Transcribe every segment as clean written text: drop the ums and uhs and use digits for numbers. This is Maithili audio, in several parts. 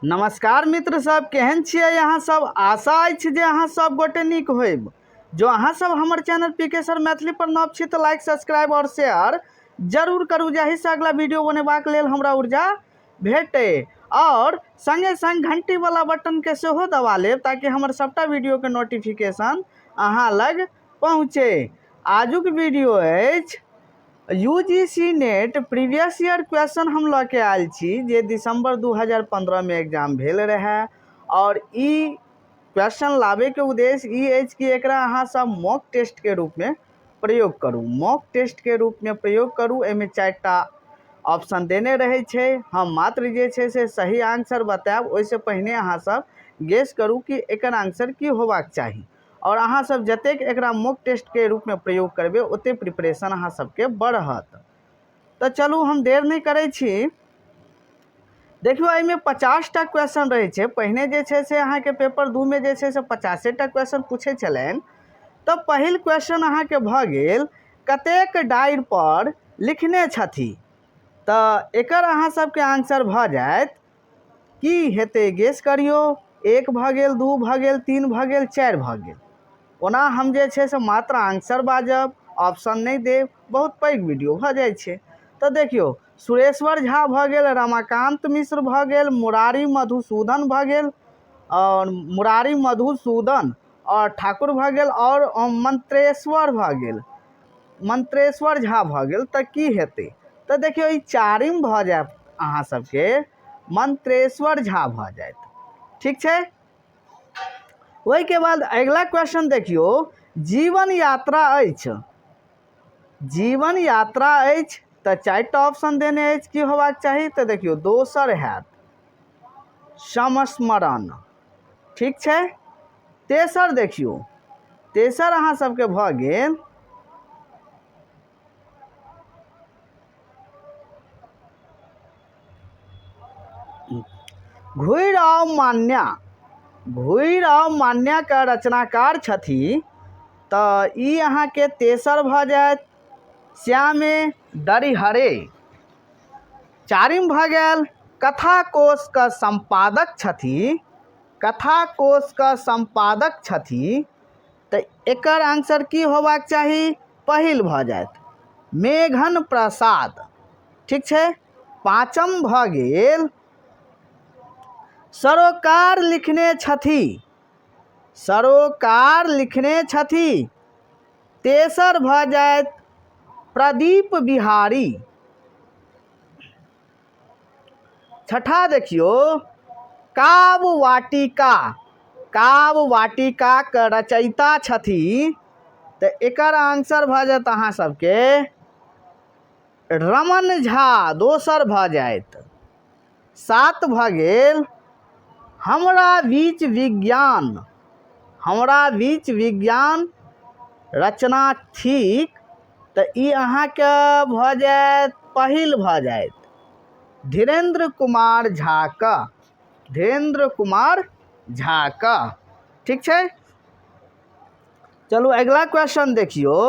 नमस्कार मित्र सब, केहन छियै अहाँ सब? आशा अछि जे अहाँ सब गोटे नीक होइब। जो अहाँ सब हमर चैनल पी के सर मैथिली पर नव छी तऽ लाइक, सब्सक्राइब और शेयर जरूर करू, जाहिसँ अगला वीडियो बनेबाक लेल हमरा ऊर्जा भेटे। और संगे संग घंटी वाला बटन के सेहो दबा लेब ताकि हमर सबटा वीडियो के नोटिफिकेशन अहाँ लग पहुँचे। आजुक वीडियो अछि U G C NET previous year question हम लऽ के आयल छी जे दिसम्बर 2015 मे एग्जाम भेल रहए। आओर ई क्वेश्चन लाबैके उद्देश्य ई अछि कि एकरा अहाँ सब मॉक टेस्टके रूपमे प्रयोग करू, मॉक टेस्टके रूपमे प्रयोग करू। एहिमे 4टा ऑप्शन देने रहै छै, हम मात्र जे छै से सही आंसर बतायब। ओहिसँ पहिने अहाँ सब गेस करू कि एकर आंसर की होबाक चाही। आओर अहाँ सब जतेक एकरा मॉक टेस्टके रूपमे प्रयोग करबै ओतेक प्रिपरेशन अहाँ सबके बढ़त। तऽ चलू हम देर नहि करै छी। देखियौ एहिमे 50टा क्वेश्चन रहै छै। पहिने जे छै से अहाँके पेपर 2 मे जे छै से 50टा क्वेश्चन पूछै छलनि। तऽ पहिल क्वेश्चन अहाँके भऽ गेल कतेक डारि पर लिखने छथि। तऽ एकर अहाँ सबके आंसर भऽ जायत की हेतै, गेस करियौ। 1 भऽ गेल, 2 भऽ गेल, 3 भऽ गेल, 4 भऽ गेल। ओना हम जे छै से मात्र आंसर बाजब, ऑप्शन नहि देब, बहुत पैघ वीडियो भऽ जाइ छै। तऽ देखियौ सुरेश्वर झा भऽ गेल, रमाकान्त मिश्र भऽ गेल, मुरारी मधुसूदन भऽ गेल, आओर मुरारी मधुसूदन आओर ठाकुर भऽ गेल, आओर मंत्रेश्वर भऽ गेल, मंत्रेश्वर झा भऽ गेल। तऽ की हेतै? तऽ देखियौ ई चारिम भऽ जायत अहाँ सबके मंत्रेश्वर झा भऽ जायत। ठीक छै। ओहिके बाद अगिला क्वेश्चन देखियौ, जीवन यात्रा अछि, जीवन यात्रा अछि तऽ 4टा ऑप्शन देने अछि, की होबाक चाही? तऽ देखियौ दोसर हैत संस्मरण। ठीक छै। तेसर देखियौ, तेसर अहाँ सबके भऽ गेल घुरि आउ मान्या, घुरि आउ मान्या के रचनाकार छथि। तऽ ई अहाँके तेसर भऽ जायत श्यामे दरिहरे। चारिम भऽ गेल कथा कोश के सम्पादक छथि, कथा कोश के सम्पादक छथि। तऽ एकर आंसर की होबाक चाही? पहिल भऽ जायत मेघन प्रसाद। ठीक छै। पाँचम भऽ गेल सरोकार लिखने छथि, सरोकार लिखने छथि। तेसर भऽ जायत प्रदीप बिहारी। छठा देखियौ काव्य वाटिका, काव्य वाटिकाके रचयिता छथि। तऽ एकर आंसर भऽ जायत अहाँ सबके रमन झा, दोसर भऽ जायत। 7 भऽ गेल हमरा बीच विज्ञान, हमरा बीच विज्ञान रचना थिक। तऽ ई अहाँके भऽ जायत पहिल भऽ जायत धीरेन्द्र कुमार झा क, धीरेन्द्र कुमार झा क। ठीक छै। चलू अगिला क्वेश्चन देखियौ।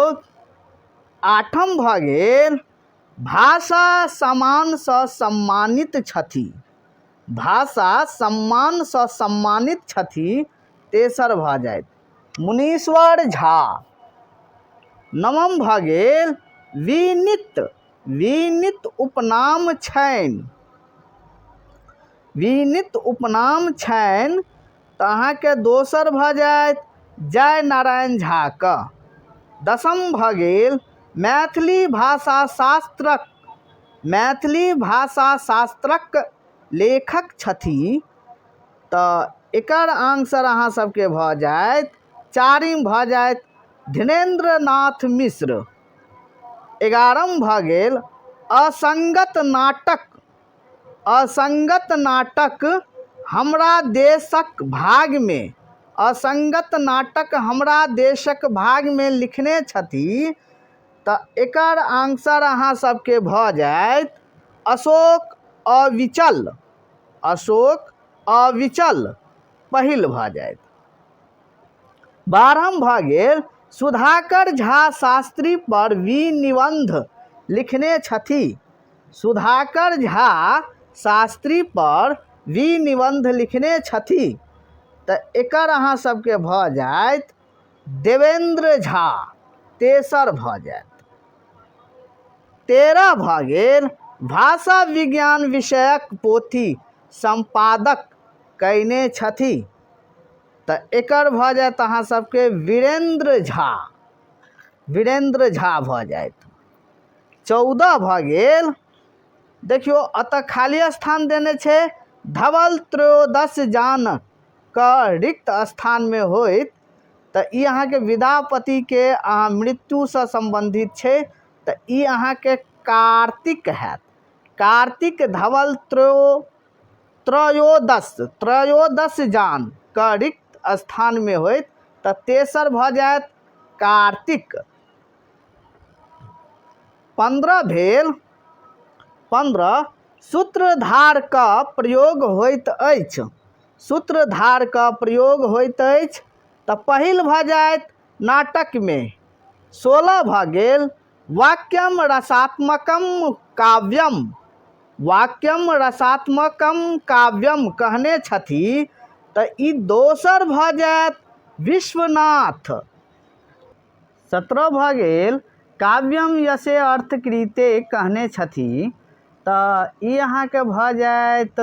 8म भऽ गेल भाषा सम्मानसँ सम्मानित छथि, भाषा सम्मानसँ सम्मानित छथि। तेसर भऽ जायत मुनीश्वर झा। 9म भऽ गेल विनीत, विनीत उपनाम छनि, विनीत उपनाम छनि। तऽ अहाँके दोसर भऽ जायत जय नारायण झा क। 10म भऽ गेल मैथिली भाषा शास्त्रक, मैथिली भाषा शास्त्रक लेखक छथि। तऽ एकर आंसर अहाँ सबके भऽ जायत चारिम भऽ जायत धीरेन्द्र नाथ मिश्र। 11म भऽ गेल असंगत नाटक, असंगत नाटक हमरा देशक भागमे, असंगत नाटक हमरा देशक भागमे लिखने छथि। तऽ एकर आंसर अहाँ सबके भऽ जायत अशोक अविचल, अशोक अविचल पहिल भऽ जायत। 12म भऽ गेल सुधाकर झा शास्त्री पर विनिबंध लिखने छथि, सुधाकर झा शास्त्री पर विनिबन्ध लिखने छथि? तऽ एकर अहाँ सबके भऽ जायत देवेन्द्र झा, तेसर भऽ जायत। 13 भऽ गेल, भाषा विज्ञान विषयक पोथी सम्पादक कयने छथि? तऽ एकर भऽ जायत अहाँ सबके वीरेन्द्र झा, वीरेन्द्र झा भऽ जायत। 14 भऽ गेल, देखियौ एतऽ खाली स्थान देने छै, धवल त्रयोदश जान के रिक्त स्थानमे होइत। तऽ ई अहाँके विद्यापतिके अहाँ मृत्युसँ सम्बन्धित छै, तऽ ई अहाँके कार्तिक हैत। कार्तिक धवल त्रयोदश जान के रिक्त स्थानमे होइत, तऽ तेसर भऽ जायत कार्तिक। 15 भेल, 15 सूत्रधार क प्रयोग होइत अछि। सूत्रधार क प्रयोग होइत अछि, तऽ पहिल भऽ जायत नाटकमे। 16 भऽ गेल, वाक्यम रसात्मकम काव्यम, वाक्यम रसात्मकम काव्यम कहने छथि? तऽ ई दोसर भऽ जायत विश्वनाथ। 17 भऽ गेल, काव्यम यशे अर्थकृते कहने छथि? तऽ ई अहाँके भऽ जायत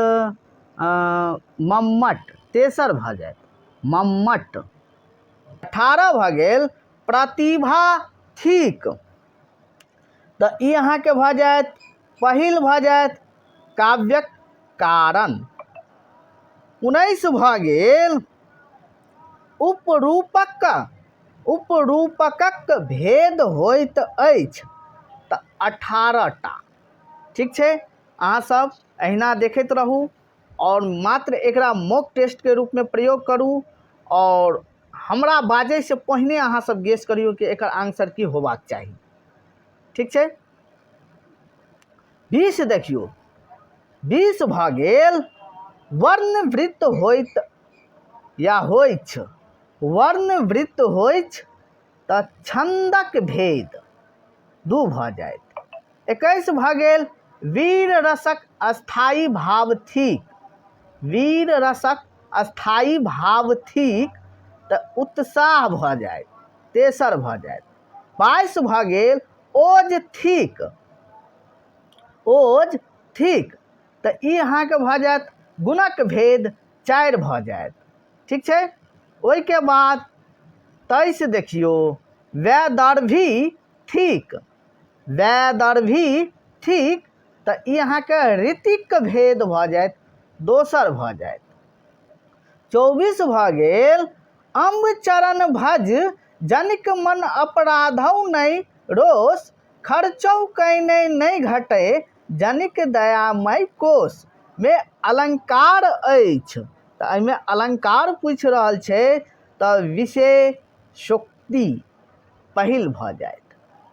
मम्मट, तेसर भऽ जायत मम्मट। 18 भऽ गेल, प्रतिभा थिक। तऽ ई अहाँके भऽ जायत पहिल भऽ जायत काव्यक कारण। 19 भऽ गेल, उपरूपकक भेद होइत अछि। तऽ 18 टा। ठीक छै, अहाँ सब अहिना देखैत रहू आओर मात्र एकरा मॉक टेस्टके रूपमे प्रयोग करू आओर हमरा बाजैसँ पहिने अहाँ सब गेस करियौ कि एकर आंसर की होबाक चाही। ठीक छै, 20 देखियौ, 20 भऽ गेल, वर्णवृत्त होइत या होइछ, वर्णवृत्त होइछ, तऽ छन्दक भेद 2 भऽ जायत। 21 भऽ गेल, वीर रसक स्थायी भाव थिक, वीर रसक स्थायी भाव थिक, तऽ उत्साह भऽ जायत, तेसर भऽ जायत। 22 भऽ गेल, ओज थिक, ओज थिक, तऽ ई अहाँके भऽ जायत गुणक भेद, 4 भऽ जायत। ठीक छै, ओहिके बाद 23 देखियौ, वैदर्भी थिक, वैदर्भी थिक, तऽ ई अहाँके ऋतिक भेद भऽ जायत, दोसर भऽ जायत। 24 भऽ गेल, अम्ब चरण भज जनिक मन अपराधौ नहि रोष, खर्चौ कयने नहि घटे जनिक दयामय कोष मे अलंकार अछि। तऽ एहिमे अलंकार पूछि रहल छै, तऽ विशेषोक्ति पहिल भऽ जायत।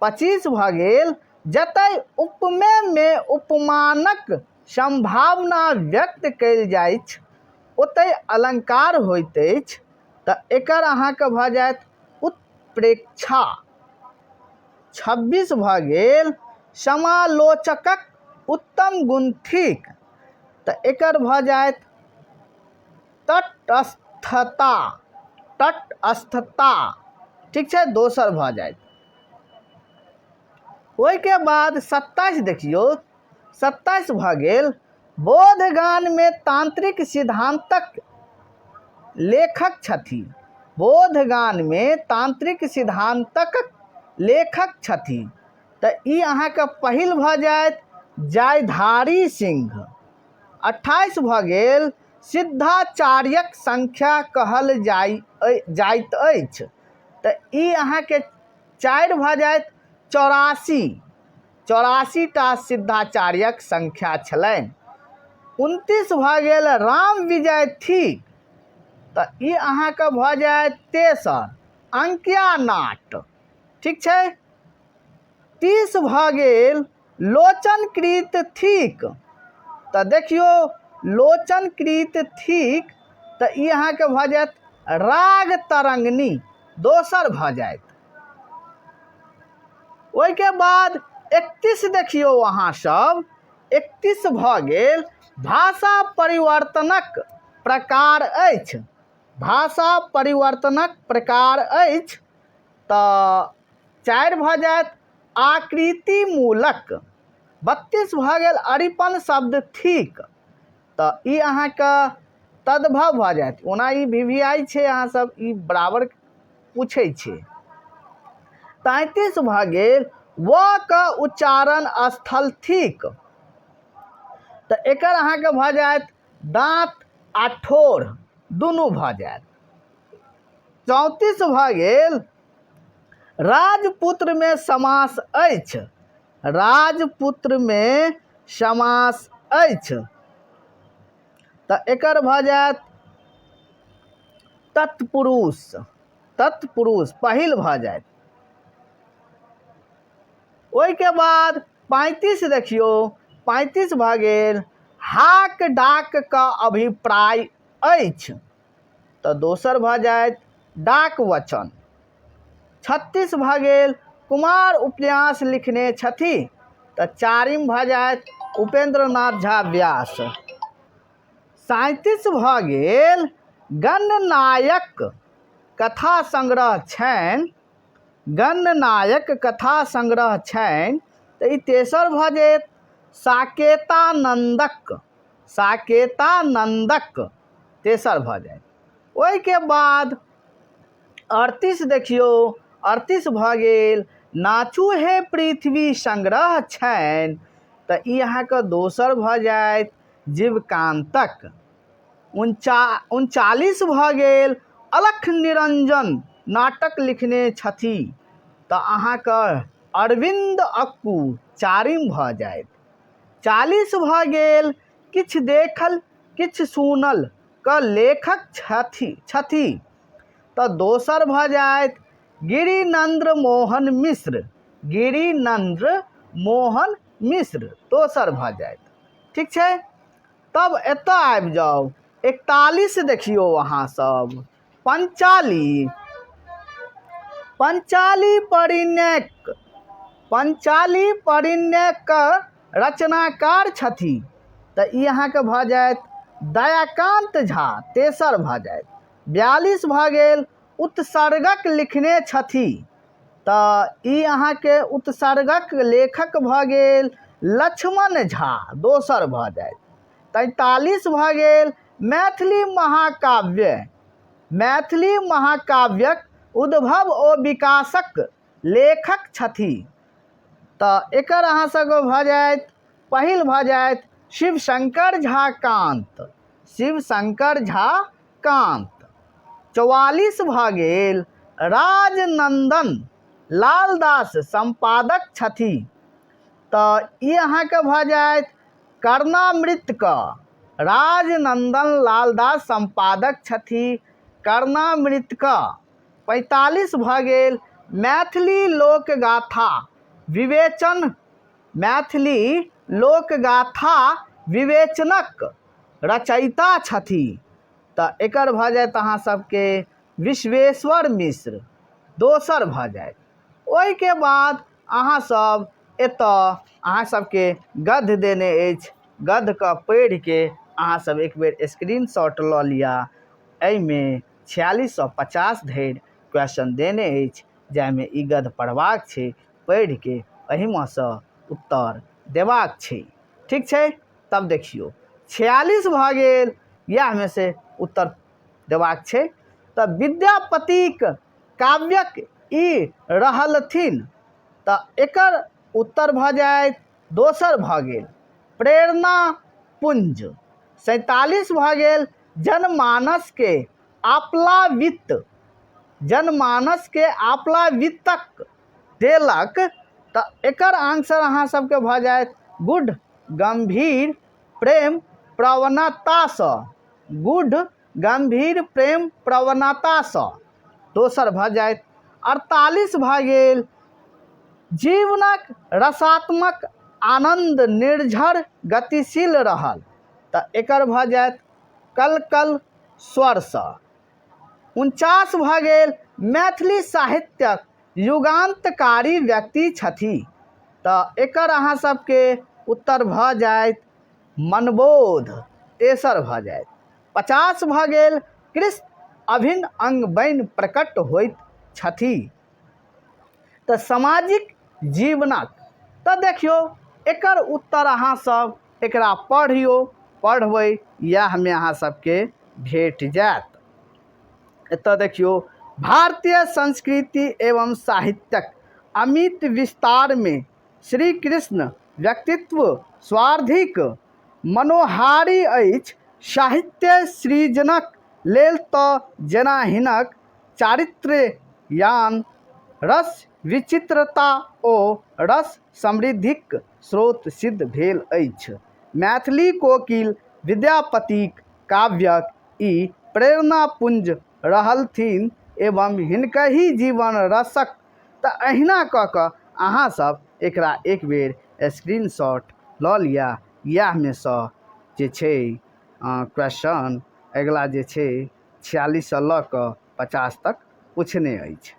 25 भऽ गेल, जतय उपमेयमे उपमानक सम्भावना व्यक्त कयल जाइछ ओतय अलंकार होइत अछि। तऽ एकर अहाँके भऽ जायत उत्प्रेक्षा। 26 भऽ गेल, समालोचकक उत्तम गुण थिक। तऽ एकर भऽ जायत तटस्थता, तटस्थता। ठीक छै, दोसर भऽ जायत। ओहिके बाद 27 देखियौ, 27 भऽ गेल, बोधगानमे तांत्रिक सिद्धांतक लेखक छथि, बोधगानमे तांत्रिक सिद्धांतक लेखक छथि। तऽ ई अहाँके पहिल भऽ जायत जयधारी सिंह। 28 भऽ गेल, सिद्धाचार्यक संख्या कहल जाइत अछि। तऽ ई अहाँके 4 भऽ जायत 84, 84 टा सिद्धाचार्यक संख्या छलनि। 29 भऽ गेल, राम विजय थिक। तऽ ई अहाँके भऽ जायत तेसर अंकियानाट। ठीक छै, 30 भऽ गेल, लोचनकृत थिक। तऽ देखियौ लोचनकृत थिक, तऽ ई अहाँके भऽ जायत राग तरंगिणी, दोसर भऽ जायत। ओहिके बाद 31 देखियौ अहाँ सब, 31 भऽ गेल, भाषा परिवर्तनक प्रकार अछि। भाषा परिवर्तनक प्रकार अछि तऽ 4 भऽ जायत आकृति मूलक। 32 भऽ गेल अरिपन शब्द थिक, तऽ ई अहाँके तद्भव भऽ जायत। ओना ई VVI छै, अहाँ सब ई बराबर पूछै छै। 33 भऽ गेल व के उच्चारण स्थल थिक, तऽ एकर अहाँके भऽ जायत दाँत आ ठोर दुनू भऽ जायत। 34 भऽ गेल राजपुत्र में समास अछि। राजपुत्र में समास अछि, तऽ एकर भऽ जायत तत्पुरुष। तत्पुरुष पहिल भऽ जायत। ओहिके बाद 35 देखियौ, 35 भऽ गेल हाक डाक का अभिप्राय अछि, तऽ दोसर भऽ जायत डाक वचन। 36 भऽ गेल कुमार उपन्यास लिखने छथि, तऽ चारिम भऽ जायत उपेंद्रनाथ झा व्यास। 37 भऽ गेल गणनायक कथा संग्रह छनि। गणनायक कथा संग्रह छनि, तऽ ई तेसर भऽ जायत साकेतानंदक। साकेतानंदक तेसर भऽ जायत। ओहिके बाद 38 देखियौ, 38 भऽ गेल नाचू हे पृथ्वी संग्रह छनि, तऽ ई अहाँके दोसर भऽ जायत जीवकांतक। 39 भऽ गेल अलख निरंजन नाटक लिखने छथि, तऽ अहाँके अरविंद अक्कू चारिम भऽ जायत। 40 भऽ गेल किछु देखल किछु सुनल क लेखक छथि, तऽ दोसर भऽ जायत गिरिनंद्र मोहन मिश्र। गिरिनंद्र मोहन मिश्र दोसर भऽ जायत। ठीक छै, तब एतऽ आबि जाउ। 41 देखियौ अहाँ सब, पंचाली। पंचाली परिणयक, पंचाली परिणयक रचनाकार छथि, तऽ ई अहाँके भऽ जायत दयाकांत झा, तेसर भऽ जायत। 42 भऽ गेल उत्सर्गक लिखने छथि, तऽ ई अहाँके उत्सर्गक लेखक भऽ गेल लक्ष्मण झा, दोसर भऽ जायत। 43 भऽ गेल मैथिली महाकाव्य। मैथिली महाकाव्यक उद्भव ओ विकासक लेखक छथि, तऽ एकर अहाँ सबके भऽ जायत पहिल भऽ जायत शिवशंकर झा कांत। शिवशंकर झा कांत। 44 भऽ गेल राजनंदन लालदास संपादक छथि, तऽ ई अहाँके भऽ जायत कर्णामृत क। राजनंदन लालदास संपादक छथि कर्णामृत क। 45 भऽ गेल मैथिली लोकगाथा विवेचन। मैथिली लोकगाथा विवेचनक रचयिता छथि, तऽ एकर भऽ जायत अहाँ सबके विश्वेश्वर मिश्र, दोसर भऽ जायत। ओहिके बाद अहाँ सब एतऽ अहाँ सबके गद्य देने अछि, गद्यके पढ़िके अहाँ सब एक बेर स्क्रीनशॉट लऽ लिअ। एहिमे 46 से 50 धरि क्वेश्चन देने अछि, जाहिमे ई गद्य पढ़बाक छै, पढ़िके एहिमे सँ उत्तर देबाक छै। ठीक छै, तब देखियौ 46 भऽ गेल, इएहमे से उत्तर देबाक छै। तऽ विद्यापतिक काव्यक ई रहलथिन, तऽ एकर उत्तर भऽ जायत दोसर भऽ गेल प्रेरणा पुंज। 47 भऽ गेल जनमानस के आप्लावित। जनमानस के आप्लावितक देलक, तऽ एकर आंसर अहाँ सबके भऽ जायत गुढ़ गंभीर प्रेम प्रवणतासँ। गुढ़ गंभीर प्रेम प्रवणतासँ दोसर भऽ जायत। 48 भऽ गेल जीवनक रसात्मक आनंद निर्झर गतिशील रहल, तऽ एकर भऽ जायत कलकल स्वरसँ। 49 भऽ गेल मैथिली साहित्यक युगांतकारी व्यक्ति छथि, तऽ एकर अहाँ सबके उत्तर भऽ जायत मनबोध तेसर भऽ जायत। 50 भऽ गेल कृष्ण अभिन्न अंग बनि प्रकट होइत छथि। तऽ सामाजिक जीवनक तऽ देखियौ एकर उत्तर अहाँ सब एकरा पढ़ियौ, पढ़बै इएहमे अहाँ सबके भेट जायत। एतऽ देखियौ भारतीय संस्कृति एवं साहित्यक अमित विस्तारमे श्री कृष्ण व्यक्तित्व स्वार्थिक मनोहारी अछि। साहित्य सृजनक लेल तऽ जेना हिनक चारित्र्ययान रस विचित्रता ओ रस समृद्धिक स्रोत सिद्ध भेल अछि। मैथिली कोकिल विद्यापतिक काव्यक ई प्रेरणापुंज रहलथिन एवं हिनकहि जीवन रसक तऽ अहिना कऽ कऽ अहाँ सब एकरा एक बेर स्क्रीनशॉट लऽ लिअ। इएहमे सँ जे छै क्वेश्चन अगिला जे छै 46सँ लऽ कऽ 50 तक पुछने अछि।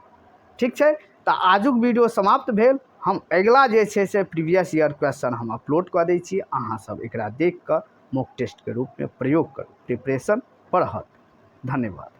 ठीक छै, तऽ आजुक वीडियो समाप्त भेल। हम अगिला जे छै से प्रीवियस ईयर क्वेश्चन हम अपलोड कऽ दै छी, अहाँ सब एकरा देख कऽ मॉक टेस्टके रूपमे प्रयोग करू, प्रिपरेशन बढ़त। धन्यवाद।